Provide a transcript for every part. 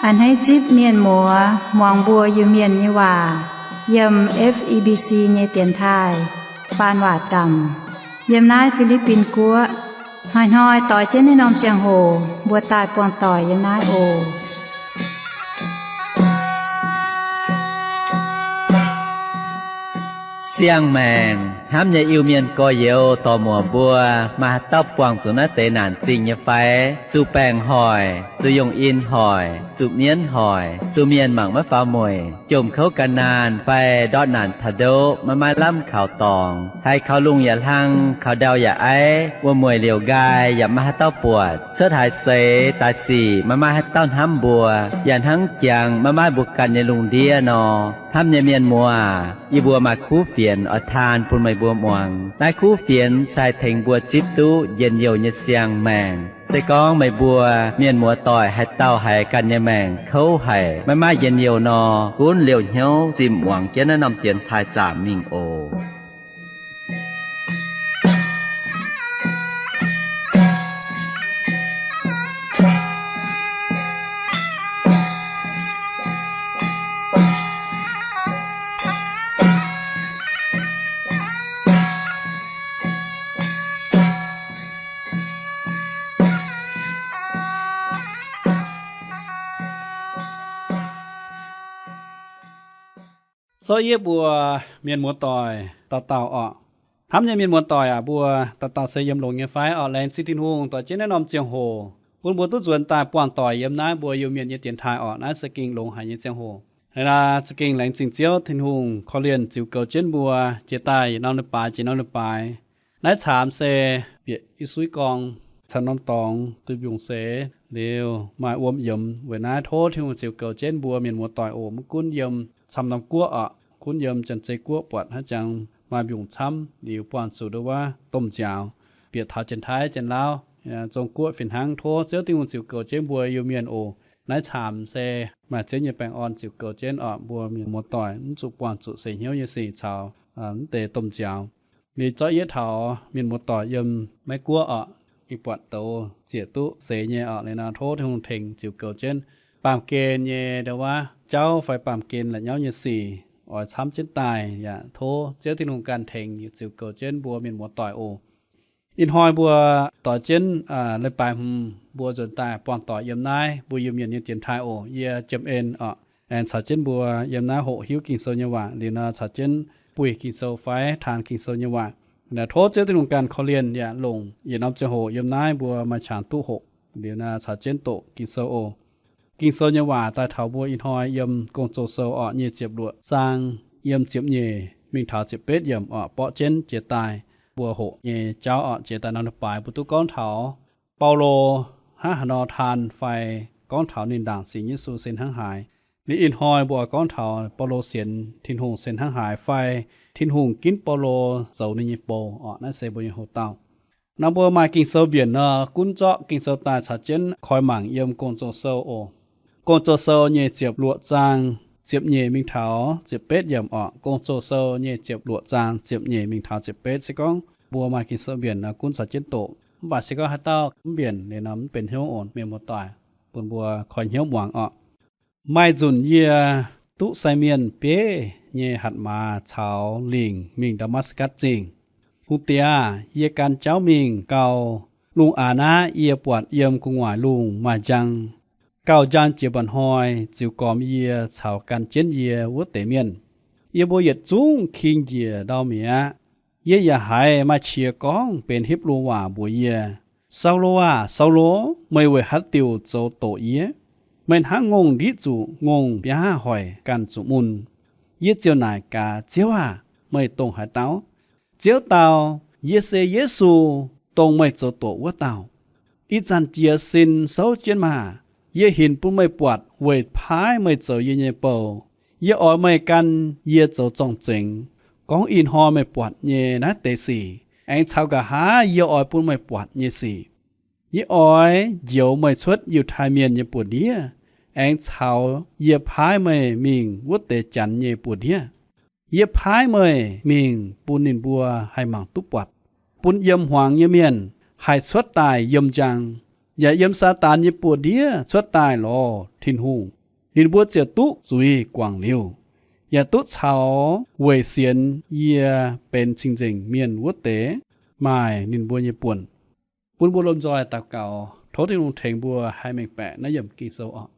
A'hneiv zipv mienh muoz muangx mbuo Iu-Mienh nyei waac yiem F E B C nyei dienx taaih faan waac zaamc yiem naaiv Fi^li^bin Guoqv. Hnoi-hnoi doix jienv naaiv norm ziangh hoc mbuo daaih buangh doic yiem naaiv oc. Siang-maengc hnamv nyei Iu-Mienh gorx-youz dorc-muoc mbuo, maaih haaix dauh buangh zuqc naaiv deix naanc zingh nyei fai? Zuqc baengc hoic, zuqc yungh in hoic, zuqc mienv hoic, zuqc mienh mangc maiv faaux mueic, jomc kouv gan naanh fai ndortv naanc taux ndoqv maiv maaih lamh kaux dorngx, haiz kaux lungh yaac hlang, kaux ndau yaac aiv, wuom-mueic liouc nqaai yaac maiv maaih haaix dauh buatc, cuotv haaix seix daaih sic maiv maaih haaix dauh hnamv mbuo, yaac hnangv jangx maiv maaih mbuo ganh nyei lungh ndiev nor. Hnamv nyei mienh muoz, yie mbuo maaih kuv fienx oix taan bun meih mbuo muangx. Naaiv kuv fienx se haih tengx mbuo zipv duqv njien-youh nyei siang-maengc. Se gorngv meih mbuo mienh muoz-doic haaix dauh haiz ganh nyei maengc kouv haic, maiv maaih njien-youh nor, gunv liouh hnyouv zimh muangx jienv naaiv norm dienx taaih zaamc mingh oc. Sortv yiev mbuo mienh muoz-doic dauh dauh orqc. Hnamv nyei mienh muoz-doic aac, mbuo dauh dauh se yiem longx nyei fai orqc? Laengz zingh Tin-Hungh doix jienv naaiv norm ziangh hoc bun mbuo duqv nzuonx daaih buangh doic yiem naaiv mbuo Iu-Mienh nyei dienx taaih orqc. Naaiv za'gengh longx haic nyei ziangh hoc. Hnangv naaiv za'gengh laengz zingh Ziouv Tin-Hungh korv-lienh ziux goux jienv mbuo jiex daaih yietc norm leiz-baaix jiex norm leiz-baaix. Naaiv caamx se bieqc i suiv gorng, camv norm dorngx duih mbiungc seix liuz maaih wuom yiemx. Weic naaiv tov Tin-Hungh ziux goux jienv mbuo mienh muoz-doic oc. Mv gunv yiem camv norm guoqv orqc, gunv yiem Janx-Zei Guoqv buatc hnangv jangx maaih mbiungc camv liuz buangh zuqc nduov wuov domh nziaaux, bieqc taux Janx-Taiv Janx-Lauv, Zong-Guoqv fih hnangv. Tov Ziouv Tin-Hungh ziux goux jienv mbuo Iu-Mienh oc. Naaiv caamx se maaih Ziouv nyei baengh orn ziux goux jienv orqc, mbuo mienh muoz-doic mv zuqc buangh zuqc seix hnyouv nyei sic caux mv deix domh nziaaux. Liuz zorqv yiev taux mienh muoz-doic yiem Meiv Guoqv orqc, ih buatc douz ziec duqv seix nyei orqc. Liuz nor tov Tin-Hungh tengx ziux goux jienv. Baamh gen nyei nduov wuov jauv fai baamh gen la'nyauv nyei sic oix camv jienv daaih yaac tov Ziouv Tin-Hungh ganh tengx ziux goux jienv mbuo mienh muoz-doic oc. Ih hnoi mbuo doix jienv leiz-baaix hmz mbuo nzuonx daaih buangh doic yiem naaiv mbuo Iu-Mienh nyei dienx taaih oc. Yie Jiem En orqc, aengx caux jienv mbuo yiem naaiv hoqc hiuv Ging-Sou nyei waac. Liuz nor caux jienv buih Ging-Sou fai taan Ging-Sou nyei waac. Tov Ziouv Tin-Hungh ganh korv-lienh yaac longc yietc norm ziangh hoc yiem naaiv mbuo maaih qangx duqv hoqc. Liuz nor caux jienv doqc Ging-Sou oc. Ging-Sou nyei waac daaih taux mbuo ih hnoi yiem Gong-Zoh Sou orqc, nyic ziepc luoqc zaang, yiem ziepc nyeic mingh taux ziepc betv yiemc orqc, borqv jienv jiex daaih. Mbuo hoqc nyei jauv orqc, jiex daaih norm leiz-baaix mbuo duqv gorngv taux Baulo hnangv haaix nor taan fai gorngv taux ninh ndaangc sienx Yesu se hnangv haaix. Liuz ih hnoi mbuo oix gorngv taux Baulo sienx Tin-Hungh se hnangv haaix fai Tin-Hungh ginv Baulo zoux ninh nyei bou orqc. Naaiv se mbuo nyei hoc-dauh. Nor mbuo maaih Ging-Sou mbienc nor, gunv zorqv Ging-Sou daaih caux jienv koi mangc yiem Gong-Zoh Sou oc. Gong-Zoh Sou nyic ziepc luoqc zaang, ziepc nyeic mingh taux ziepc betv yiemc orqc. Gong-Zoh Sou nyic ziepc luoqc zaang, ziepc nyeic mingh taux ziepc betv. Se gorngv mbuo maaih Ging-Sou mbienc nor, gunv caux jienv doqc. Mv baac se gorngv haaix dauh mv mbienc liuz nor, mv benx hnyouv oc, mienh muoz-doic, bun mbuo koi hnyouv muangx orqc. Maaih nzunc yie duqv sai mienh bieiv nyei hatc maaz caux lingc mingh Ndaa^matv^gatc Zingh. Hungh diex aah! Yie gan jauv mingh gau. Lungh aanx aqv, yie buatc yiem gu'nguaaic lungh maaih njang. Gauh njang jiex mba'hnoi ziux gormx yie caux gan jienv yie wuov deix mienh. Yie mbuo yietc zungv king njiec ndau mi'aqv. Yie yaac haiz maaih qiex gorngv benx Hipv^lu waac mbuox yie, Saulo aah! Saulo, meih weic haaix diuc zoux doqc yie? Meih hnangv ngongh ndiqv zuqc ngongh biaav hoic ganh zuqc mun. Yie ziouc naaic gaax, Ziouv aah! Meih dongh haaix dauh? Ziouv dau, Yie se Yesu, dongh meih zoux doqc wuov dauh. Ih zanc jiez sin souv jienv maah! Yie hinc bun meih buatc weic paaiv meih zoux yie nyei bou. Yie oix meih gan yie zoux zorng-zengx, gorngv ih hnoi meih buatc nyei naaiv deix sic, aengx caux nqa'haav yie oix bun meih buatc nyei sic. Yie oix njoux meih cuotv Yiutai Mienh nyei buoz-ndiev, aengx caux yie paaiv meih mingh wuov deix Janx nyei buoz-ndiev. Yie paaiv meih mingh bun ninh mbuo haih mangc duqv buatc, bun yiem hmuangx nyei mienh haih cuotv daaih yiem njang, yaac yiem Saadaan nyei buoz-ndiev cuotv daaih lorz Tin-Hungh. Ninh mbuo ziouc duqv zuiz guangc liuz, yaac duqv caux weic sienx yie benx cing-nzengc mienh wuov deix maaih ninh mbuo nyei buonc. Bun mbuo lomh nzoih daux gaux, tov Tin-Hungh tengx mbuo haih mengh baeqc naaiv yiemc Ging-Sou oc.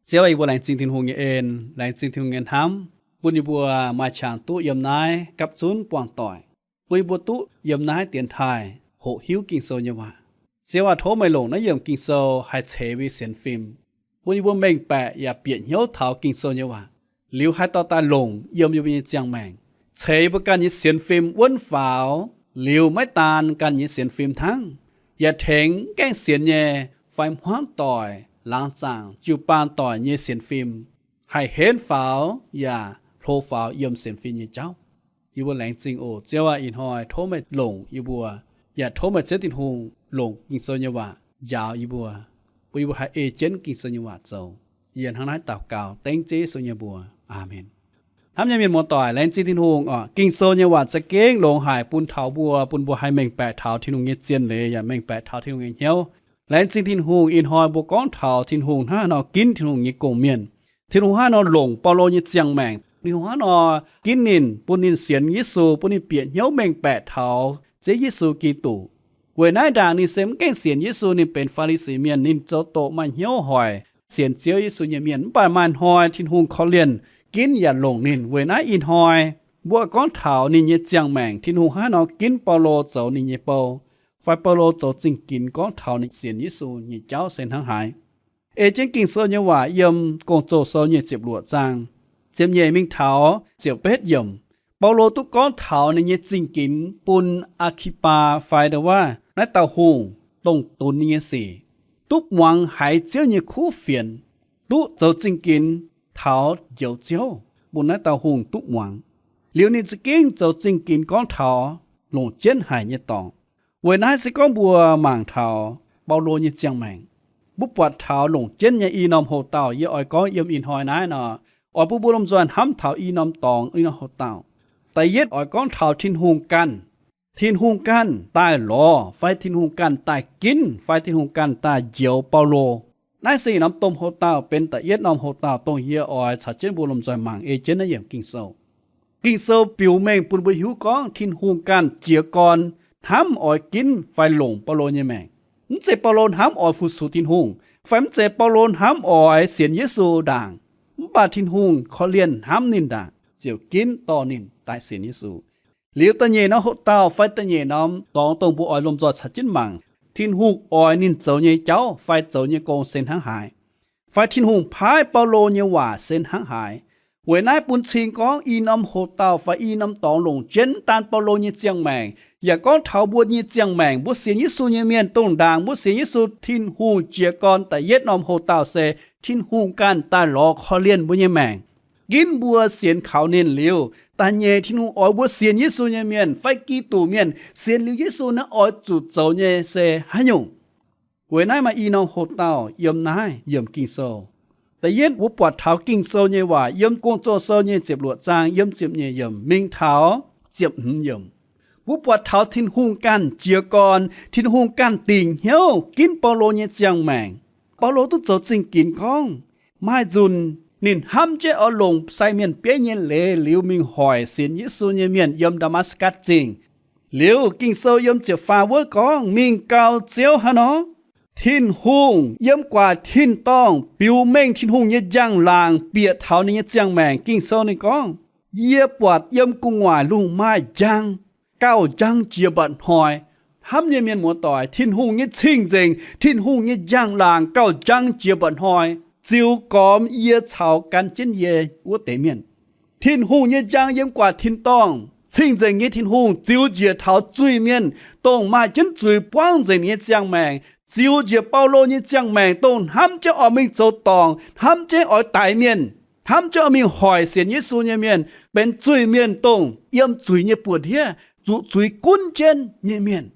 Ziouv, yie mbuo laengz zingh Tin-Hungh nyei en, laengz zingh Tin-Hungh nyei hnamv, bun yie mbuo maaih qangx duqv yiem naaiv gapv zunv buangh doic, bun yie mbuo duqv yiem naaiv dienx taaih hoqc hiuv Ging-Sou nyei waac. Ziouv aac, tov meih longc naaiv yiemc Ging-Sou haih ceix mbuo nyei sienx fim, bun yie mbuo mengh baeqc yaac bieqc hnyouv taux Ging-Sou nyei waac, liuz haih dorh daaih longc yiem yie mbuo nyei ziangh maengc, ceix yie mbuo ganh nyei sienx fim wuonv faaux, liuz maiv daan ganh nyei sienx fim hnangv, yaac tengx mv gaengh sienx nyei fai hmuangv doic, laangz zaangc, jiu-baang doic nyei sienx fim haih henv faaux yaac hlo faaux yiem sienx fim nyei jauv. Yie mbuo laengz zingh oc. Ziouv aac, ih hnoi tov meih longc yie mbuo, yaac tov meih Ziouv Tin-Hungh longc Ging-Sou nyei waac njaaux yie mbuo, bun yie mbuo haih ei jienv Ging-Sou nyei waac zoux. Yie hnangv naaiv daux gaux dengv Ziouv Yesu nyei mbuox. Aamen. Hnamv nyei mienh muoz-doic, laengz zingh Tin-Hungh oc. Ging-Sou nyei waac za'gengh longx haic bun taux mbuo, bun mbuo haih mengh baeqc taux Tin-Hungh nyei zien leiz yaac mengh baeqc taux Tin-Hungh nyei hnyouv. Laengz zingh Tin-Hungh, ih hnoi mbuo gorngv taux Tin-Hungh hnangv haaix nor ginv Tin-Hungh nyei gong-mienh. Tin-Hungh hnangv haaix nor longc Baulo nyei ziangh maengc. Tin-Hungh hnangv haaix nor ginv ninh, bun ninh sienx Yesu, bun ninh bieqc hnyouv mengh baeqc taux Ziouv Yesu Giduc. Weic naaiv ndaangc ninh se mv gaengh sienx Yesu, ninh benx Faa^li^si Mienh, ninh zoux doqc maaih hnyouv hoic sienx Ziouv Yesu nyei mienh. Mv baac maaih hnoi Tin-Hungh korv-lienh ginv yaac longc ninh. Weic naaiv ih hnoi mbuo gorngv taux ninh nyei ziangh maengc, Tin-Hungh hnangv haaix nor ginv Baulo zoux ninh nyei bou, fai Baulo zoux zingh ginx gorngv taux ninh sienx Yesu nyei jauv se hnangv haaix. Ei jienv Ging-Sou nyei waac yiem Gong-Zoh Sou nyic ziepc luoqc zaang, ziepc nyeic mingh taux ziepc betv yiemc, Baulo duqv gorngv taux ninh nyei zingh ginx bun Aa^ki^baa fai ndau-waav naaiv dauh hungh, dongh dunx ninh nyei sic, duqv muangx haiz Ziouv nyei kuv fienx, duqv zoux zingh ginx taux Njoux Ziouv, bun naaiv dauh hungh duqv muangx. Liuz ninh za'gengh zoux zingh ginx gorngv taux longc jienv haic nyei dorngx. Weic naaiv se gorngv mbuo mangc taux Baulo nyei ziangh maengc, mbuo buatc taux longc jienv nyei i norm houx-dauh. Yie oix gorngv yiem ih hnoi naaiv nor, oix bun mbuo lomh nzoih hnamv taux i norm dorngx, i norm houx-dauh. Da'yietv oix gorngv taux Tin-Hungh ganh. Tin-Hungh ganh daaih lorz, fai Tin-Hungh ganh daaih ginv, fai Tin-Hungh ganh daaih njoux Baulo. Naaiv se norm domh houx-dauh benx da'yietv norm houx-dauh, dongh yie oix caux jienv mbuo lomh nzoih mangc ei jienv naaiv yiemc Ging-Sou. Ging-Sou biux mengh bun mbuo hiuv gorngv Tin-Hungh ganh jiez gorn hnamv oix ginv fai longc Baulo nyei maengc. Mv zeiz Baulo hnamv oix fu-sux Tin-Hungh, fai mv zeiz Baulo hnamv oix sienx Yesu ndaangc. Mv baac Tin-Hungh korv-lienh hnamv ninh ndaangc, ziouc ginv dorh ninh daaih sienx Yesu. Liuz da'nyeic norm houx-dauh fai da'nyeic norm dorngx dongh mbuo oix lomh nzoih caux jienv mangc, Tin-Hungh oix ninh zoux nyei jauv fai zoux nyei gong se hnangv haaix, fai Tin-Hungh paaiv Baulo nyei waac se hnangv haaix. Weic naaiv bun cing gorngv i norm houx-dauh fai i norm dorngx longc jienv daan Baulo nyei ziangh maengc, yaac gorngv taux mbuo nyei ziangh maengc, mbuo sienx Yesu nyei mienh dongh ndaangc mbuo sienx Yesu, Tin-Hungh jiez gorn da'yietv norm houx-dauh se Tin-Hungh ganh daaih lorz korv-lienh mbuo nyei maengc, ginv mbuo sienx kaux ninh liuz. Da'nyeic, Tin-Hungh oix mbuo sienx Yesu nyei mienh fai Giduc mienh sienx liuz Yesu naaiv oix zuqc zoux nyei se haaix nyungc. Weic naaiv maaih i norm houx-dauh yiem naaiv yiemc Ging-Sou. Da'yietv, mbuo buatc taux Ging-Sou nyei waac yiem Gong-Zoh Sou nyei ziepc luoqc zaang yiem ziepc nyeic yiemc mingh taux ziepc hmz yiemc. Mbuo buatc taux Tin-Hungh ganh jiez gorn, Tin-Hungh ganh dingc hnyouv ginv Baulo nyei ziangh maengc. Baulo duqv zoux zingh ginx gorngv, maaih nzunc ninh hnamv jienv oix longc sai mienh bieiv nyei leiz liuz mingh hoic sienx Yesu nyei mienh yiem Ndaa^matv^gatc Zingh. Liuz Ging-Sou yiem ziepc faam wuov gorngv, mingh gau Ziouv hnangv nor, Tin-Hungh yiem guaax tin-dorngh biux mengh Tin-Hungh nyei njang-laangc bieqc taux ninh nyei ziangh maengc. Ging-Sou ninh gorngv, yie buatc yiem gu'nguaaic lungh maaih njang, gauh njang jiex mba'hnoi. Hnamv nyei mienh muoz-doic, Tin-Hungh nyei cing-nzengc, Tin-Hungh nyei njang-laangc gauh njang jiex mba'hnoi, ziux gormx yie caux gan jienv yie wuov deix mienh. Tin-Hungh nyei njang yiem guaax tin-dorngh, cing-nzengc nyei Tin-Hungh ziux njiec taux zuiz-mienh, dongh maaih jienv zuiz buangv nzengc nyei ziangh maengc, ziux njiec Baulo nyei ziangh maengc, dongh hnamv jienv oix mingh zoux dorngc, hnamv jienv oix daix mienh, hnamv jienv oix mingh hoic sienx Yesu nyei mienh, benx zuiz-mienh, dongh yiem zuiz nyei buoz-ndiev, zuqc zuiz gunv jienv nyei mienh.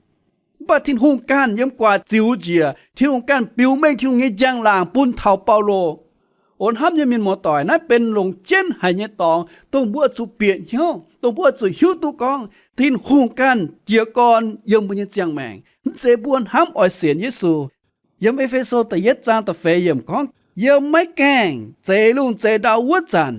Mv baac Tin-Hungh ganh yiem guaax ziux njiec, Tin-Hungh ganh biux mengh Tin-Hungh nyei njang-laangc bun taux Baulo. O hnamv nyei mienh muoz-doic, naaiv benx longc jienv haic nyei dorngx, dongh mbuo zuqc bieqc hnyouv, dongh mbuo zuqc hiuv duqv gorngv Tin-Hungh ganh jiez gorn yiem mbuo nyei ziangh maengc, mv zeiz mbuo hnamv oix sienx Yesu. Yiem E^fe^so da'yietv zaang da'feix yiemc gorngv, Yiem maiv gaengh zeix lungh zeix ndau wuov zanc,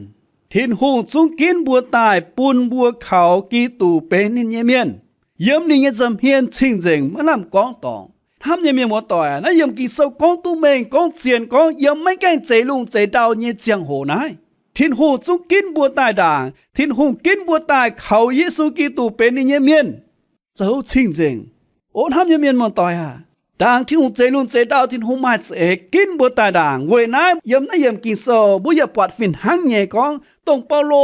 Tin-Hungh zungv ginv mbuo daaih bun mbuo kaux Giduc benx ninh nyei mienh. Yiem ninh nyei nza'hmien cing-nzengc maiv lamh gorngv dorngc. Hnamv nyei mienh muoz-doic, naaiv yiem Ging-Sou gorngv duqv mengh, gorngv zien, gorngv yiem maiv gaengh zeix lungh zeix ndau nyei ziangh hoc naaiv, Tin-Hungh zungv ginv mbuo daaih ndaangc. Tin-Hungh ginv mbuo daaih kaux Yesu Giduc benx ninh nyei mienh, zoux cing-nzengc. O hnamv nyei mienh muoz-doic aac, ndaangc Tin-Hungh zeix lungh zeix ndau, Tin-Hungh maaih za'eix ginv mbuo daaih ndaangc. Weic naaiv yiem naaiv yiemc Ging-Sou mbuo yaac buatc fih hnangv nyei gorngv, dongh Baulo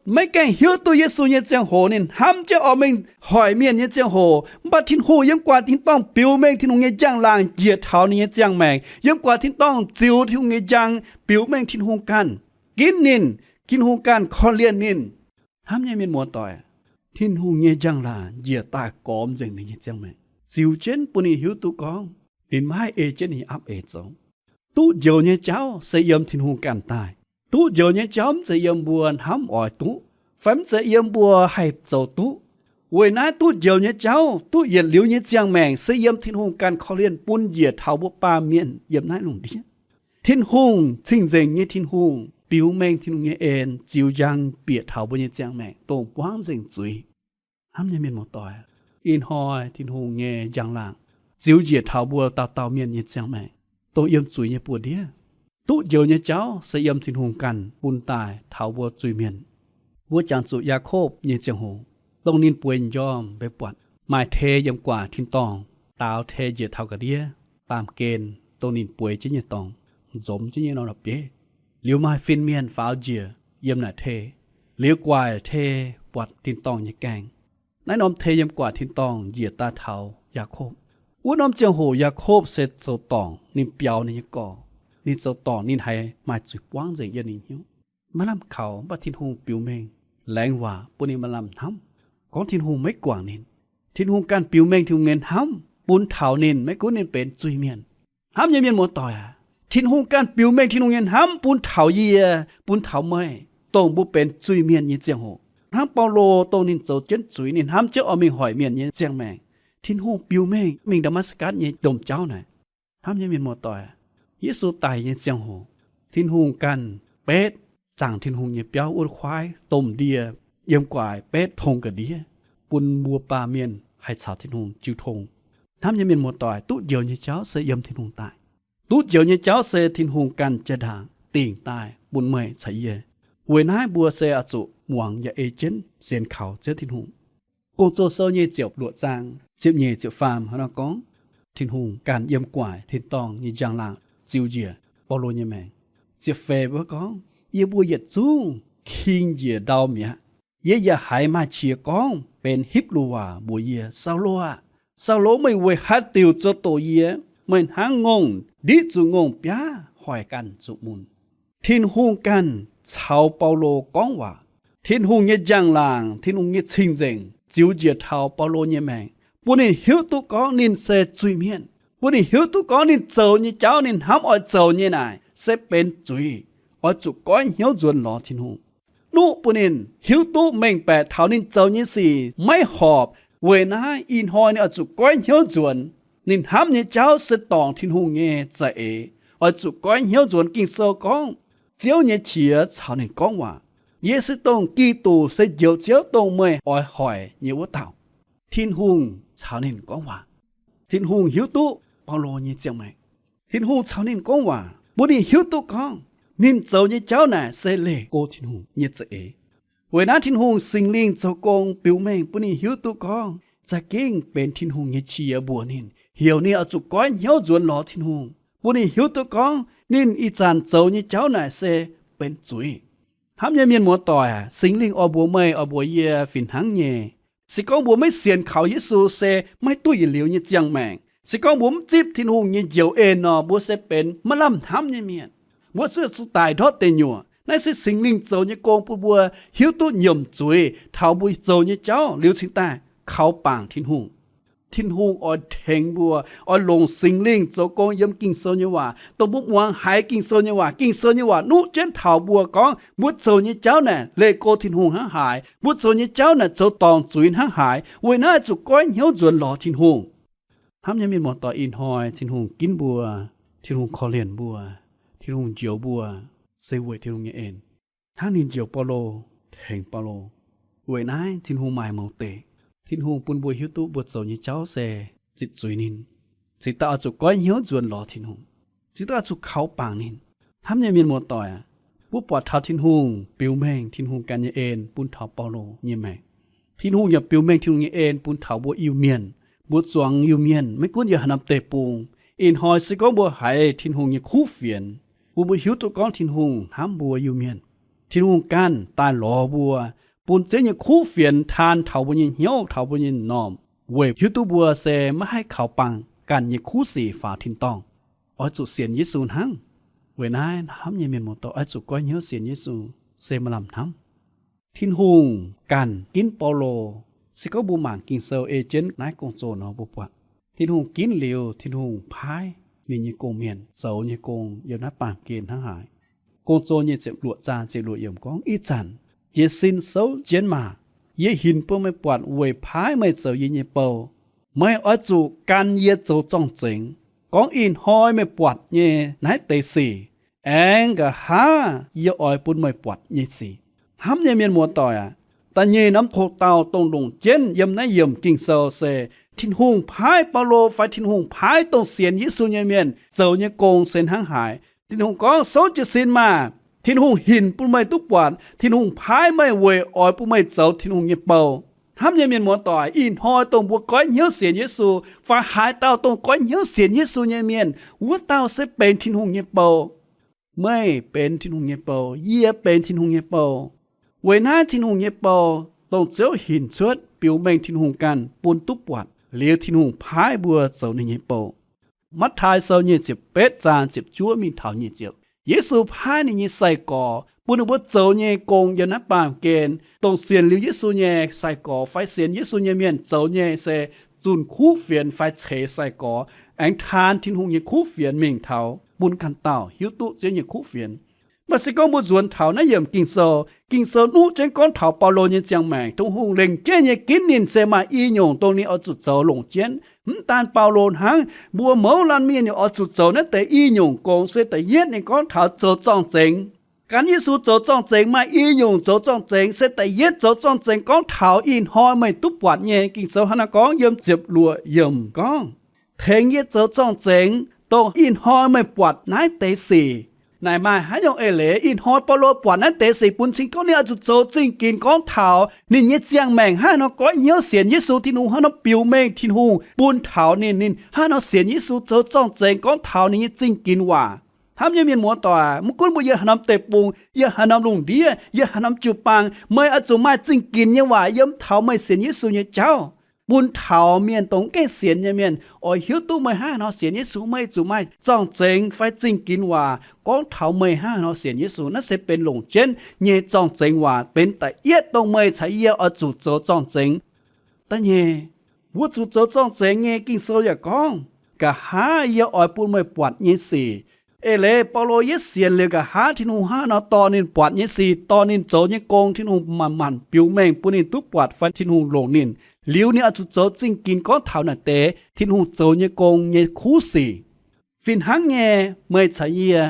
maiv gaengh hiuv duqv Yesu nyei ziangh hoc, ninh hnamv jienv oix mingh hoic mienh nyei ziangh hoc, mv baac Tin-Hungh yiem gu'nguaaic tin-dorngh biux mengh Tin-Hungh nyei njang-laangc njiec taux ninh nyei ziangh maengc, yiem gu'nguaaic tin-dorngh ziux Tin-Hungh nyei njang biux mengh Tin-Hungh ganh ginv ninh, Tin-Hungh ganh korv-lienh ninh. Hnamv nyei mienh muoz-doic, Tin-Hungh nyei njang-laangc njiec daaih gormx nzengc ninh nyei ziangh maengc, ziux jienv bun ninh hiuv duqv gorngv ninh maiv haih ei jienv ninh nyei apv eix zoux. Duqv njoux nyei jauv se yiem Tin-Hungh ganh daaih. Duqv njoux nyei jauv mv zeiz yiem mbuo hnamv oix duqv, fai mv zeiz yiem mbuo haih zoux duqv. Weic naaiv duqv njoux nyei jauv, duqv yietc liuz nyei ziangh maengc se yiem Tin-Hungh ganh korv-lienh bun njiec taux mbuo baamh mienh yiem naaiv lungh ndiev. Tin-Hungh, cing-nzengc nyei Tin-Hungh, biux mengh Tin-Hungh nyei en ziux njang bieqc taux mbuo nyei ziangh maengc dongh buangv nzengc zuiz. Hnamv nyei mienh muoz-doic, ih hnoi Tin-Hungh nyei njang-laangc ziux njiec taux mbuo dauh dauh mienh nyei ziangh maengc dongh yiem zuiz nyei buoz-ndiev. Duqv njoux nyei jauv se yiem Tin-Hungh ganh bun daaih taux mbuo zuiz-mienh. Mbuo jangx zuqc Yaakopv nyei ziangh hoc, dongh ninh bueix m'njormh mbuo buatc maaih tei yiem gu'nguaaic tin-dorngh daaux tei njiec taux ga'ndiev baamh gen, dongh ninh bueix jienv nyei dorngx, nzomz jienv nyei norm la'bieiv. Liuz maaih fin-mienh faaux njiec yiem naaic tei. Liuz gu'nguaaic tei buatc tin-dorngh nyei gaengh. Naaiv norm tei yiem gu'nguaaic tin-dorngh njiec daaih taux Yaakopv. Wuov norm ziangh hoc Yaakopv se zoux dorngc, ninh biaux ninh nyei gorx. Ninh zoux dorngc ninh haiz maaih zuiz buangv nzengc yiem ninh hnyouv, maiv lamh kaux, mv baac Tin-Hungh biux mengh laengz waac bun ninh maaih lamh hnamv, gorngv Tin-Hungh maiv guangc ninh. Tin-Hungh ganh biux mengh Tin-Hungh nyei hnamv bun taux ninh, maiv gunv ninh benx zuiz-mienh. Hnamv nyei mienh muoz-doic aac, Tin-Hungh ganh biux mengh Tin-Hungh nyei hnamv bun taux yie, bun taux meih, dongh mbuo benx zuiz-mienh nyei ziangh hoc. Hnangv Baulo dongh ninh zoux jienv zuiz, ninh hnamv jienv oix mingh hoic mienh nyei ziangh maengc, Tin-Hungh biux mengh mingh Ndaa^matv^gatc nyei domh jauv naaic. Hnamv nyei mienh muoz-doic, Yesu daic nyei ziangh hoc, Tin-Hungh ganh betv zaangc Tin-Hungh nyei biauv wuov kuaaiv domh ndie yiem gu'nguaaic betv tong ga'ndiev, bun mbuo baamh mienh haih caux Tin-Hungh jiu tong. Hnamv nyei mienh muoz-doic, duqv njoux nyei jauv se yiem Tin-Hungh daaih. Duqv njoux nyei jauv se Tin-Hungh ganh jaa-ndaangc dingc daaih bun meih caux yie. Weic naaiv mbuo se oix zuqc muangx yaac ei jienv sienx kaux Ziouv Tin-Hungh. Gong-Zoh sou nyei ziepc luoqc zaang ziepc nyeic ziepc faam hnangv naaiv gorngv, Tin-Hungh ganh yiem gu'nguaaic tin-dorngh nyei njang-laangc ziux njiec Baulo nyei maengc. Ziepc feix wuov gorngv, Yie mbuo yietc zungv king njiec ndau mi'aqv. Yie yaac haiz maaih qiex gorngv benx Hipv^lu waac mbuox yie, Saulo aah! Saulo! Meih weic haaix diuc zoux doqc yie? Meih hnangv ngongh ndiqv zuqc ngongh biaav hoic ganh zuqc mun. Tin-Hungh ganh caux Baulo gorngv waac. Tin-Hungh nyei njang-laangc, Tin-Hungh nyei cing-nzengc ziux njiec taux Baulo nyei maengc, bun ninh hiuv duqv gorngv ninh se zuiz-mienh, bun ninh hiuv duqv gorngv ninh zoux nyei jauv, ninh hnamv oix zoux nyei naaic se benx zuiz, oix zuqc goiv hnyouv nzuonx lorz Tin-Hungh. Nuqv bun ninh hiuv duqv mengh baeqc taux ninh zoux nyei sic maiv horpc. Weic naaiv ih hnoi ninh oix zuqc goiv hnyouv nzuonx. Ninh hnamv nyei jauv se dorngc Tin-Hungh nyei za'eix, oix zuqc goiv hnyouv nzuonx. Ging-Sou gorngv, Ziouv nyei qiex caux ninh gorngv waac. Yie se dongh Giduc, se Njoux Ziouv, dongh meih oix hoic nyei wuov dauh. Tin-Hungh caux ninh gorngv waac. Tin-Hungh hiuv duqv Baulo nyei ziangh maengc. Tin-Hungh caux ninh gorngv waac, bun ninh hiuv duqv gorngv ninh zoux nyei jauv naaic se leih go Tin-Hungh nyei za'eix. Weic naaiv Tin-Hungh Singx Lingh zoux gong biux mengh bun ninh hiuv duqv gorngv za'gengh benx Tin-Hungh nyei qiex mbuox ninh, heuc ninh oix zuqc goiv hnyouv nzuonx lorz Tin-Hungh, bun ninh hiuv duqv gorngv ninh ih zanc zoux nyei jauv naaic se benx zuiz. Hnamv nyei mienh muoz-doic, Singx Lingh oix mbuox meih, oix mbuox yie fih hnangv nyei. Se gorngv mbuo maiv sienx kaux Yesu se maiv duqv yietc liuz nyei ziangh maengc. Se gorngv mbuo mv zipv Tin-Hungh nyei njoux en nor, mbuo se benx maiv lamh hnamv nyei mienh. Mbuo zuqc daic ndortv deic nyuoqc. Naaiv se Singx Lingh zoux nyei gong bun mbuo hiuv duqv nyiemc zuiz taux mbuo zoux nyei jauv liuz cingx daaih kaux bangc Tin-Hungh. Tin-Hungh oix tengx mbuo, oix longc Singx Lingh zoux gong yiem Ging-Sou nyei waac, dongh mbuo muangx haiz Ging-Sou nyei waac. Ging-Sou nyei waac nuqv jienv taux mbuo gorngv mbuo zoux nyei jauv naaic leih go Tin-Hungh hnangv haaix, mbuo zoux nyei jauv naaic zoux dorngc zuiz hnangv haaix. Weic naaiv zuqc goiv hnyouv nzuonx lorz Tin-Hungh. Hnamv nyei mienh muoz-doic, ih hnoi Tin-Hungh ginv mbuo, Tin-Hungh korv-lienh mbuo, Tin-Hungh njoux mbuo se weic Tin-Hungh nyei en. Hnangv ninh njoux Baulo, tengx Baulo. Weic naaiv Tin-Hungh maaih mouz deic. Tin-Hungh bun mbuo hiuv duqv mbuo zoux nyei jauv se zitc zuiz ninh. Cingx daaih oix zuqc goiv hnyouv nzuonx lorz Tin-Hungh. Cingx daaih oix zuqc kaux bangc ninh. Hnamv nyei mienh muoz-doic aac, mbuo buatc taux Tin-Hungh biux mengh Tin-Hungh ganh nyei en bun taux Baulo nyei maengc. Tin-Hungh yaac biux mengh Tin-Hungh nyei en bun taux mbuo Iu-Mienh. Mbuo zuangx Iu-Mienh maiv gunv yiem haaix norm deic-bung, ih hnoi se gorngv mbuo haiz Tin-Hungh nyei kuv fienx, bun mbuo hiuv duqv gorngv Tin-Hungh hnamv mbuo Iu-Mienh. Tin-Hungh ganh daaih lorz mbuo, bun Ziouv nyei kuv fienx taan taux mbuo nyei hnyouv, taux mbuo nyei m'normh, weic hiuv duqv mbuo se maiv haih kaux bangc ganh nyei kuv sic faaux tin-dorngh. Oix zuqc sienx Yesu hnangv. Weic naaiv hnamv nyei mienh muoz-doic, oix zuqc goiv hnyouv sienx Yesu, se maaih lamh hnamv. Tin-Hungh ganh ginv Baulo. Se gorngv mbuo mangc Ging-Sou ei jienv naaiv gong-zoh nor mbuo buatc, Tin-Hungh ginv liuz, Tin-Hungh paaiv ninh nyei gong-mienh zoux nyei gong yiem naaiv baamh gen hnangv haaix. Gong-Zoh nyei ziepc luoqc zaang ziepc luoqc yiemc gorngv, Ih zanc jiez sin souv jienv maah! Yie hinc bun meih buatc weic paaiv meih zoux yie nyei bou. Meih oix zuqc gan yie zoux zorng-zengx, gorngv ih hnoi meih buatc nyei naaiv deix sic, aengx nqa'haav yie oix bun meih buatc nyei sic. Hnamv nyei mienh muoz-doic aac, da'nyeic norm hoqc dauh dongh longc jienv yiem naaiv yiemc Ging-Sou se Tin-Hungh paaiv Baulo fai Tin-Hungh paaiv dongh sienx Yesu nyei mienh zoux nyei gong se hnangv haaix. Tin-Hungh gorngv, Souv jiez sin maah! Tin-Hungh hinc bun meih duqv buatc. Tin-Hungh paaiv meih weic oix bun meih zoux Tin-Hungh nyei bou. Hnamv nyei mienh muoz-doic, ih hnoi dongh mbuo goiv hnyouv sienx Yesu, fai haaix dauh dongh goiv hnyouv sienx Yesu nyei mienh, wuov dauh se benx Tin-Hungh nyei bou. Meih benx Tin-Hungh nyei bou. Yie benx Tin-Hungh nyei bou. Weic naaiv Tin-Hungh nyei bou, dongh Ziouv hinc cuotv biux mengh Tin-Hungh ganh bun duqv buatc liuz, Tin-Hungh paaiv mbuo zoux ninh nyei bou. Matv^taai Sou nyic ziepc betv zaang ziepc juov mingh taux nyic ziepc, Yesu paaiv ninh nyei sai-gorx bun ninh mbuo zoux nyei gong yiem naaiv baamh gen. Dongh sienx liuz Yesu nyei sai-gorx fai sienx Yesu nyei mienh zoux nyei se zunh kuv fienx fai ceix sai-gorx, aengx taan Tin-Hungh nyei kuv fienx mingh taux bun ganh dauh hiuv duqv Ziouv nyei kuv fienx. Mv baac se gorngv mbuo nzuonx taux naaiv yiemc Ging-Sou, Ging-Sou nuqv jienv gorngv taux Baulo nyei ziangh maengc, Tin-Hungh lengc jeiv nyei ginv ninh se maaih i nyungc dongh ninh oix zuqc zoux longc jienv. Mv daan Baulo hnangv, mbuo mouz laanh mienh yaac oix zuqc zoux naaiv deix i nyungc gong. Se da'yietv ninh gorngv taux zoux zorng-zengx. Gan Yesu zoux zorng-zengx maaih i nyungc zoux zorng-zengx. Se da'yietv zoux zorng-zengx gorngv taux ih hnoi meih duqv buatc nyei. Ging-Sou hnangv naaiv gorngv yiem ziepc luoqc yiemc gorngv, Tengx yie zoux zorng-zengx, dongh ih hnoi meih buatc naaiv deix sic. Naaic maaih haaix nyungc eix leiz ih hnoi Baulo buatc naaiv deix sic bun cing gorngv ninh oix zuqc zoux zingh ginx gorngv taux ninh nyei ziangh maengc hnangv haaix nor goiv hnyouv sienx Yesu, Tin-Hungh hnangv haaix nor biux mengh, Tin-Hungh bun taux ninh, ninh hnangv haaix nor sienx Yesu, zoux zorng-zengx gorngv taux ninh nyei zingh ginx waac. Hnamv nyei mienh muoz-doic, mv gunv mbuo yiem haaix norm deic-bung, yiem haaix norm lungh ndiev, yiem haaix norm jiu-baang, meih oix zuqc maaih zingh ginx nyei waac yiem taux meih sienx Yesu nyei jauv, bun taux mienh dongh mv gaengh sienx nyei mienh oix hiuv duqv meih hnangv haaix nor sienx Yesu. Meih zuqc maaih zorng-zengx fai zingh ginx waac gorngv taux meih hnangv haaix nor sienx Yesu. Naaiv se benx longc jienv nyei zorng-zengx waac, benx da'yietv dongh meih caux yie oix zuqc zoux zorng-zengx. Da'nyeic, mbuo zuqc zoux zorng-zengx nyei Ging-Sou yaac gorngv, Nqa'haav yie oix bun meih buatc nyei sic. Eix leiz Baulo yietv sienx liuz nqa'haav Tin-Hungh hnangv haaix nor dorh ninh buatc nyei sic, dorh ninh zoux nyei gong, Tin-Hungh manc-manc biux mengh bun ninh duqv buatc fai Tin-Hungh longc ninh. Liuz ninh oix zuqc zoux zingh ginx gorngv taux naaic deix Tin-Hungh zoux nyei gong nyei kuv sic. Fih hnangv nyei, meih caux yie,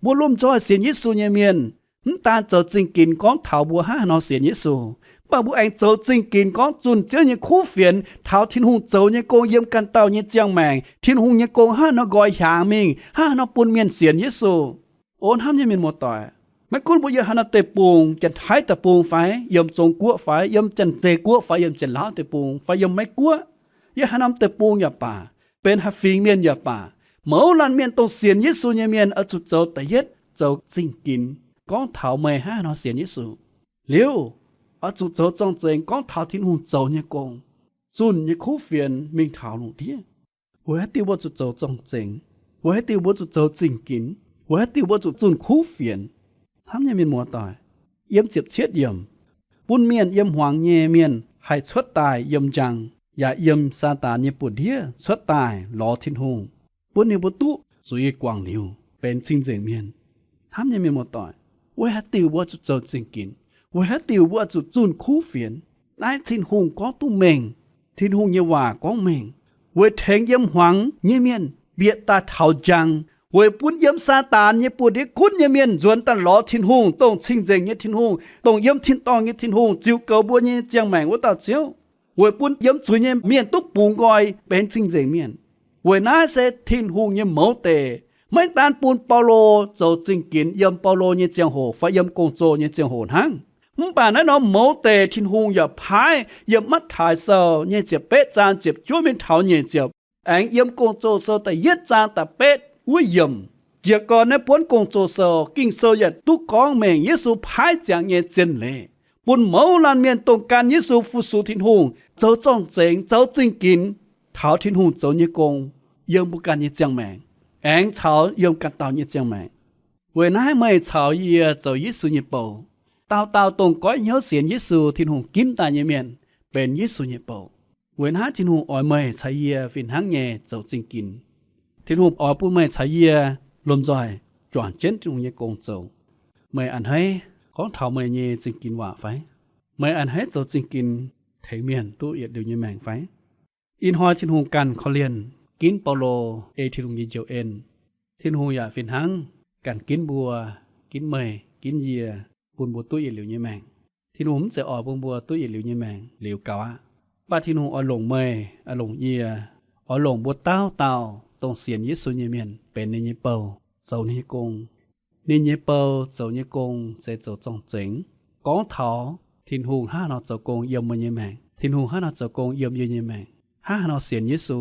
mbuo lomh nzoih sienx Yesu nyei mienh, mv daan zoux zingh ginx gorngv taux mbuo hnangv haaix nor sienx Yesu, mv baac mbuo aengx zoux zingh ginx gorngv zunh Ziouv nyei kuv fienx taux Tin-Hungh zoux nyei gong yiem ganh dauh nyei ziangh maengc, Tin-Hungh nyei gong hnangv haaix nor nqoi hiaangx mingh, hnangv haaix nor bun mienh sienx Yesu. O hnamv nyei mienh muoz-doic, maiv gunv mbuo yiem haaix norm deic-bung, Janx-Taiv deic-bung fai yiem Zong-Guoqv fai yiem Janx-Zei Guoqv fai yiem Janx-Laauv deic-bung fai yiem Meiv-Guoqv, yiem haaix norm deic-bung yaac baac, benx haaix fingx mienh yaac baac, mouz laanh mienh dongh sienx Yesu nyei mienh oix zuqc zoux da'yietv zoux zingh ginx gorngv taux meih hnangv haaix nor sienx Yesu. Liuz, oix zuqc zoux zorng-zengx gorngv taux Tin-Hungh zoux nyei gong, zunh nyei kuv fienx mingh taux lungh ndiev. Weic haaix diuc mbuo zuqc zoux zorng-zengx? Weic haaix diuc mbuo zuqc zoux zingh ginx? Weic haaix diuc mbuo zuqc zunh kuv fienx? Hnamv nyei mienh muoz-doic, yiem ziepc cietv yiemc, bun mienh yiem hmuangx nyei mienh haih cuotv daaih yiem njang, yaac yiem Saadaan nyei buoz-ndiev cuotv daaih lorz Tin-Hungh, bun ninh mbuo duqv zuiz guangc liuz benx cing-nzengc mienh. Hnamv nyei mienh muoz-doic, weic haaix diuc mbuo zuqc zoux zingh ginx? Weic haaix diuc mbuo zuqc zunh kuv fienx? Naaiv Tin-Hungh gorngv duqv mengh. Tin-Hungh nyei waac gorngv mengh, weic tengx yiem hmuangx nyei mienh bieqc daaih taux njang, weic bun yiem Saadaan nyei buoz-ndiev gunv nyei mienh nzuonx daaih lorz Tin-Hungh, dongh cing-nzengc nyei Tin-Hungh, dongh yiem tin-dorngh nyei Tin-Hungh, ziux goux mbuo nyei ziangh maengc wuov dauh Ziouv. Weic bun yiem zuiz nyei mienh duqv bungx nqoi benx cing-nzengc mienh. Weic naaiv se Tin-Hungh nyei mouz deic maiv daan bun Baulo zoux zingh ginx yiem Baulo nyei ziangh hoc fai yiem gong-zoh nyei ziangh hoc hnangv. Mv baac naaiv norm mouz deic Tin-Hungh yaac paaiv yiem Matv^taai Sou nyei ziepc betv zaang ziepc juov mingh taux nyic ziepc, aengx yiem Gong-Zoh Sou da'yietv zaang da'betv wuov yiemc. Jiez gorn naaiv buonv Gong-Zoh Sou, Ging-Sou yaac duqv gorngv mengh Yesu paaiv ziangx nyei zien leiz, bun mouz laanh mienh dongh gan Yesu fu-sux Tin-Hungh zoux zorng-zengx, zoux zingh ginx taux Tin-Hungh zoux nyei gong yiem mbuo ganh nyei ziangh maengc, aengx caux yiem ganh dauh nyei ziangh maengc. Weic naaiv meih caux yie zoux Yesu nyei bou. Dauh dauh dongh goiv hnyouv sienx Yesu, Tin-Hungh ginv daaih nyei mienh benx Yesu nyei bou. Weic naaiv Tin-Hungh oix meih caux yie fih hnangv nyei zoux zingh ginx. Tin-Hungh oix bun meih caux yie lomh nzoih juangc jienv Tin-Hungh nyei gong zoux. Meih a'hneiv gorngv taux meih nyei zingh ginx waac fai? Meih a'hneiv zoux zingh ginx tengx mienh duqv yietc liuz nyei maengc fai? Ih hnoi Tin-Hungh ganh korv-lienh ginv Baulo ei Tin-Hungh nyei njoux en. Tin-Hungh yaac fih hnangv ganh ginv mbuo, ginv meih, ginv yie, bun mbuo duqv yietc liuz nyei maengc. Tin-Hungh mv zeiz oix bun mbuo duqv yietc liuz nyei maengc liuz gaux aqv. Mv baac Tin-Hungh oix longc meih, oix longc yie, oix longc mbuo dauh dauh dongh sienx Yesu nyei mienh benx ninh nyei bou, zoux ninh nyei gong. Ninh nyei bou zoux nyei gong se zoux zorng-zengx, gorngv taux Tin-Hungh hnangv haaix nor zoux gong yiem meih nyei maengc, Tin-Hungh hnangv haaix nor zoux gong yiem yie nyei maengc, hnangv haaix nor sienx Yesu,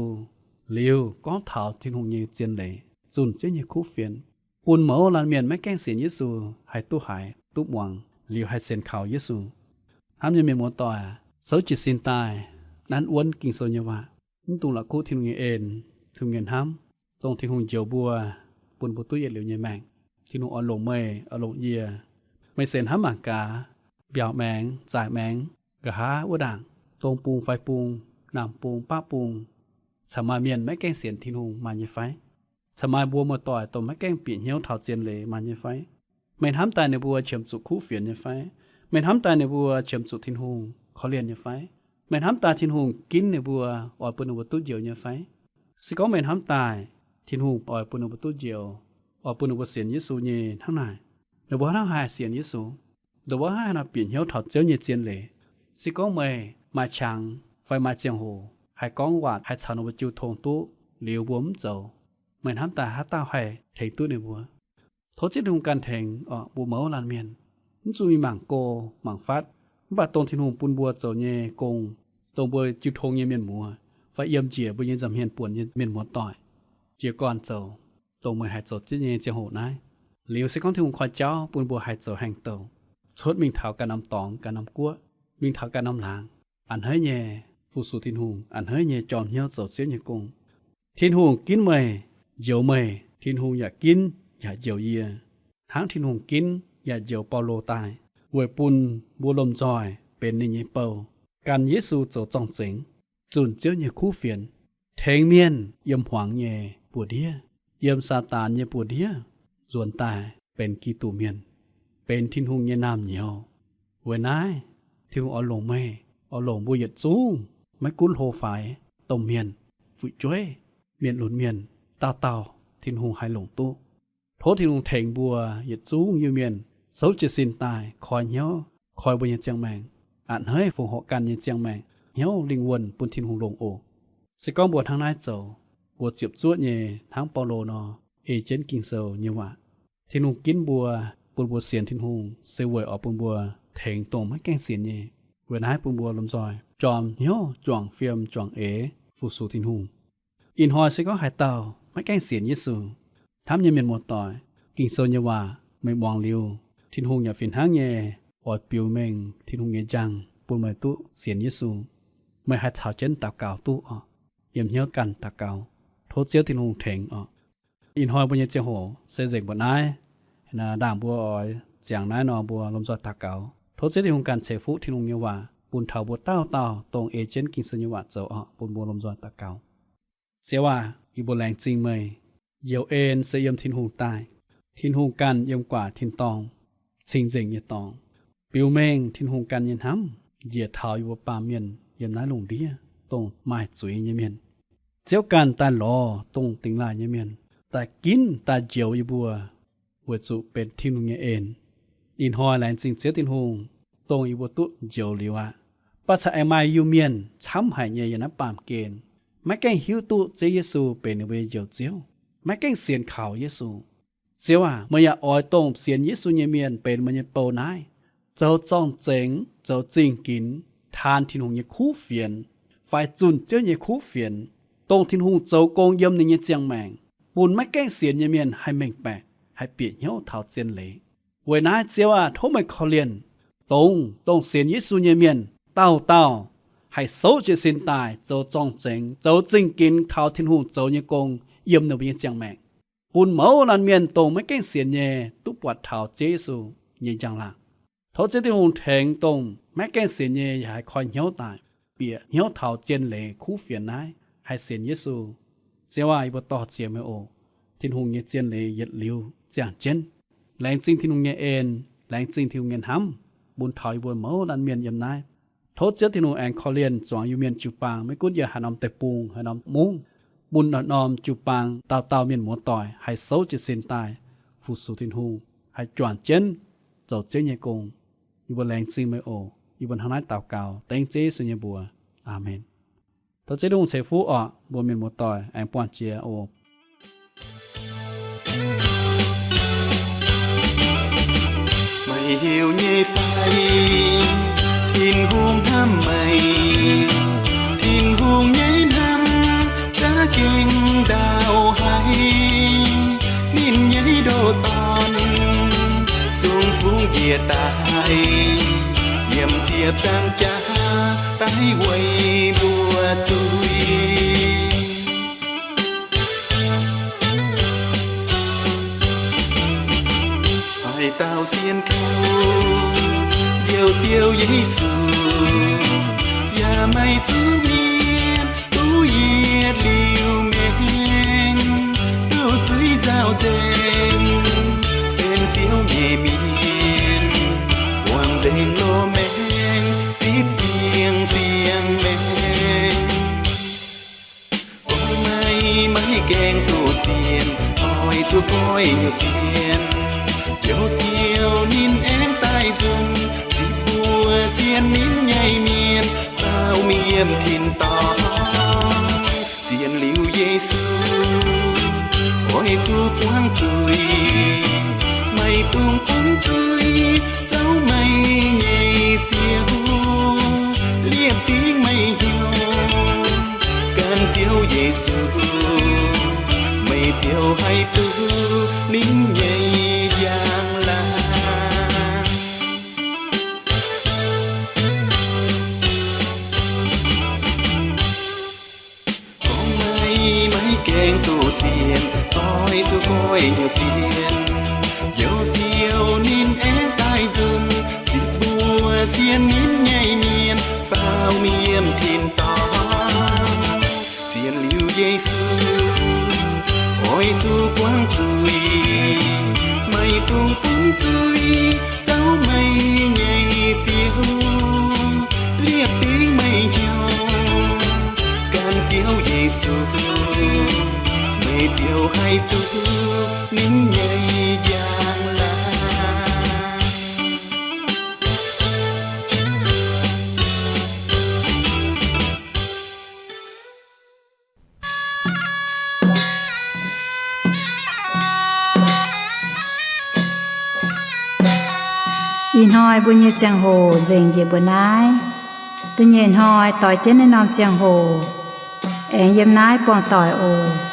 liuz gorngv taux Tin-Hungh nyei zien leiz, zunh Ziouv nyei kuv fienx, bun mouz laanh mienh maiv gaengh sienx Yesu haih duqv haiz duqv muangx, liuz haih sienx kaux Yesu. Hnamv nyei mienh muoz-doic, souv jiez sin daaih nanv wuonv Ging-Sou nyei waac, mv dungx la'kuqv Tin-Hungh nyei en, Tin-Hungh nyei hnamv, dongh Tin-Hungh njoux mbuo, bun mbuo duqv yietc liuz nyei maengc. Tin-Hungh oix longc meih, oix longc yie. Meih sienx hnamv mangc gaax, mbiaauc maengx, zaaix maengx, nqa'haav wuov ndaangc, dong bung fai bung, naamh bung, baqv bung, caux maaih mienh maiv gaengh sienx Tin-Hungh maaih nyei fai? Caux maaih mbuo muoz-doic dongh maiv gaengh bieqc hnyouv taux zien leiz maaih nyei fai? Meih hnamv daaih ninh mbuo qiemx zuqc kuv fienx nyei fai? Meih hnamv daaih ninh mbuo qiemx zuqc Tin-Hungh korv-lienh nyei fai? Meih hnamv daaih Tin-Hungh ginv ninh mbuo, oix bun ninh mbuo duqv njoux nyei fai? Se gorngv meih hnamv daaih Tin-Hungh oix bun ninh mbuo duqv njoux, oix bun ninh mbuo sienx Yesu nyei hnangv naaic, ninh mbuo hnangv haaix sienx Yesu? Ninh mbuo hnangv haaix nor bieqc hnyouv taux Ziouv nyei zien leiz? Se gorngv meih maaih qangx fai maaih ziangh hoc haih gorngv waac haih caux ninh mbuo jiu tong duqv liuz mbuo mv zoux, meih hnamv daaih haaix dauh haih tengx duqv ninh mbuo? Tov Ziouv Tin-Hungh ganh tengx oc, mbuo mouz laanh mienh. Mv zuqc mingh mangc go, mangc fatv. Mv baac dongh Tin-Hungh bun mbuo zoux nyei gong, dongh mbuo jiu tong nyei mienh muoz, fai yiem njiec mbuo nyei nza'hmien buonc nyei mienh muoz-doic, jiez gorn zoux, dongh meih haih zoux jienv nyei ziangh hoc naaiv. Liuz se gorngv Tin-Hungh koi jauv bun mbuo haih zoux haengh douc, cuotv mingh taux ganh norm dorngx, ganh norm guoqv, mingh taux ganh norm laangz, a'hneiv nyei fu-sux Tin-Hungh, a'hneiv nyei jorm hnyouv zoux Ziouv nyei gong. Tin-Hungh ginv meih, njoux meih, Tin-Hungh yaac ginv yaac njoux yie, hnangv Tin-Hungh ginv yaac njoux Baulo daaih, weic bun mbuo lomh nzoih benx ninh nyei bou, gan Yesu zoux zorng-zengx, zunh Ziouv nyei kuv fienx, tengx mienh yiem hmuangx nyei buoz-ndiev, yiem Saadaan nyei buoz-ndiev nzuonx daaih benx Giduc mienh, benx Tin-Hungh nyei naamh nyouz. Weic naaiv, Tin-Hungh oix longc meih, oix longc mbuo yietc zungv, maiv gunv hlo faix, domh mienh, fu'jueiv, mienh lunx mienh, dauh dauh Tin-Hungh haih longc duqv. Tov Tin-Hungh tengx mbuo yietc zungv Iu-Mienh souv jiez sin daaih koi hnyouv, koi mbuo nyei ziangh maengc, a'hneiv fongc horc ganh nyei ziangh maengc hnyouv lingh wuonh bun Tin-Hungh longc oc. Se gorngv mbuo hnangv naaiv zoux, mbuo ziepc zuoqv nyei hnangv Baulo nor, ei jienv Ging-Sou nyei waac. Tin-Hungh ginv mbuo, bun mbuo sienx Tin-Hungh se weic oix bun mbuo tengx dongh maiv gaengh sienx nyei. Weic naaiv bun mbuo lomh nzoih jorm hnyouv, juangc fiem juangc eix fu-sux Tin-Hungh. Ih hnoi se gorngv haaix dauh maiv gaengh sienx Yesu, hnamv nyei mienh muoz-doic, Ging-Sou nyei waac meih muangx liuz, Tin-Hungh yaac fih hnangv nyei oix biux mengh Tin-Hungh nyei njang bun meih duqv sienx Yesu. Meih haih caux jienv daux gaux duqv oc. Yiem hnyouv ganh daux gaux, tov Ziouv Tin-Hungh tengx oc. Ih hnoi mbuo nyei ziangh hoc se nzengc mbuo naaiv. Ndaangc mbuo oix ziangx naaiv nor, mbuo lomh nzoih daux gaux, tov Ziouv Tin-Hungh ganh ceix fuqv Tin-Hungh nyei waac bun taux mbuo dauh dauh dongh ei jienv Ging-Sou nyei waac zoux oc. Bun mbuo lomh nzoih daux gaux. Ziouv aac, yie mbuo laengz zingh meih. Njoux en se yiem Tin-Hungh daaih. Tin-Hungh ganh yiem guaax tin-dorngh, cing-nzengc nyei dorngx, biux mengh Tin-Hungh ganh nyei hnamv njiec taux yie mbuo baamh mienh yiem naaiv lungh ndiev dongh maaih zuiz nyei mienh. Ziouv ganh daaih lorz dongh dingx laaih nyei mienh, daaih ginv daaih njoux yie mbuo, weic zuqc benx Tin-Hungh nyei en. Ih hnoi laengz zingh Ziouv Tin-Hungh, dongh yie mbuo duqv njoux liuz aqv. Mv baac corc aengx maaih Iu-Mienh camv haic nyei yiem naaiv baamh gen, maiv gaengh hiuv duqv Ziouv Yesu benx ninh mbuo nyei Njoux Ziouv, maiv gaengh sienx kaux Yesu. Ziouv aac, meih yaac oix dongh sienx Yesu nyei mienh benx meih nyei bou naaiv, zoux zorng-zengx, zoux zingh ginx, taan Tin-Hungh nyei kuv fienx, fai zunh Ziouv nyei kuv fienx, dongh Tin-Hungh zoux gong yiem ninh nyei ziangh maengc, bun maiv gaengh sienx nyei mienh haih mengh baeqc, haih bieqc hnyouv taux zien leiz. Weic naaiv Ziouv aac, tov meih korv-lienh dongh, dongh sienx Yesu nyei mienh dauh dauh haih souv jiez sin daaih zoux zorng-zengx, zoux zingh ginx taux Tin-Hungh zoux nyei gong yiem ninh mbuo nyei ziangh maengc, bun mouz laanh mienh dongh maiv gaengh sienx nyei duqv buatc taux Ziouv Yesu nyei njang-laangc. Tov Ziouv Tin-Hungh tengx dongh maiv gaengh sienx nyei yaac haih koi hnyouv daaih, bieqc hnyouv taux zien leiz kuv fienx naaiv, haih sienx Yesu. Ziouv aac, yie mbuo dor-ziec meih oc. Tin-Hungh nyei zien leiz yietc liuz ziangh jienv. Laengz zingh Tin-Hungh nyei en, laengz zingh Tin-Hungh nyei hnamv, bun taux yie mbuo mouz laanh mienh yiem naaiv. Tov Ziouv Tin-Hungh aengx korv-lienh zuangx Iu-Mienh jiu-baang, maiv gunv yiem haaix norm deic-bung, haaix norm mungv, bun norm jiu-baang dauh dauh mienh muoz-doic haih souv jiez sin daaih fu-sux Tin-Hungh, haih juangc jienv zoux Ziouv nyei gong. Yie mbuo laengz zingh meih oc. Yie mbuo hnangv naaiv daux gaux dengv Ziouv Yesu nyei mbuox. Aamen. Tov Ziouv Tin-Hungh ceix fuqv orqc, mbuo mienh muoz-doic aengx buangh jiex oc. Meih heuc nyei fai? Tin-Hungh hnamv meih. Tin-Hungh nyei hnamv za'gengh ndau haic. Ninh nyei ndoh dorn zungv fungx njiec daaih, yiem ziepc nzaangc jaax daaih weic mbuo zuiz. Haaix dauh sienx kaux Njoux Ziouv Yesu, yaac maaih zuqc mienh duqv yietc liuz maengc, duqv zuiz nzauh nzengc, benx Ziouv nyei mienh, buangh nzengc loz-maengc, zipv siang-ziangh maengc. Meih maiv gaengh duqv sienx, oix zuqc goiv nyungc sienx. Njoux Ziouv ninh aengx daaih nzunc, zipv mbuo sienx ninh nyei mienh faaux mingh yiem tin-dorngh. Sienx liuz Yesu, oix zuqc buangv zuiz, maiv dungx bun zuiz zouv meih nyei ziouv, liepc dingc meih hnyouv. Gan Ziouv Yesu, meih ziouc haih duqv ninh nyei njang-laangc. Gorngv meih maiv gaengh duqv sienx, oix zuqc goiv nyungc sienx. Njoux Ziouv ninh aengx daaih nzunc, zipv mbuo sienx ninh nyei mienh faaux mingh yiem tin-dorngh. Sienx liuz Yesu, oix zuqc buangv zuiz, maiv dungx bun zuiz zouv meih nyei ziouv, liepc dingc meih hnyouv. Gan Ziouv Yesu, meih ziouc haih duqv ninh nyei njang-laangc. Ih hnoi mbuo nyei ziangh hoc nzengc njiec mbuo naaiv. Da'nyeic hnoi doix jienv naaiv norm ziangh hoc aengx yiem naaiv buangh doic oc.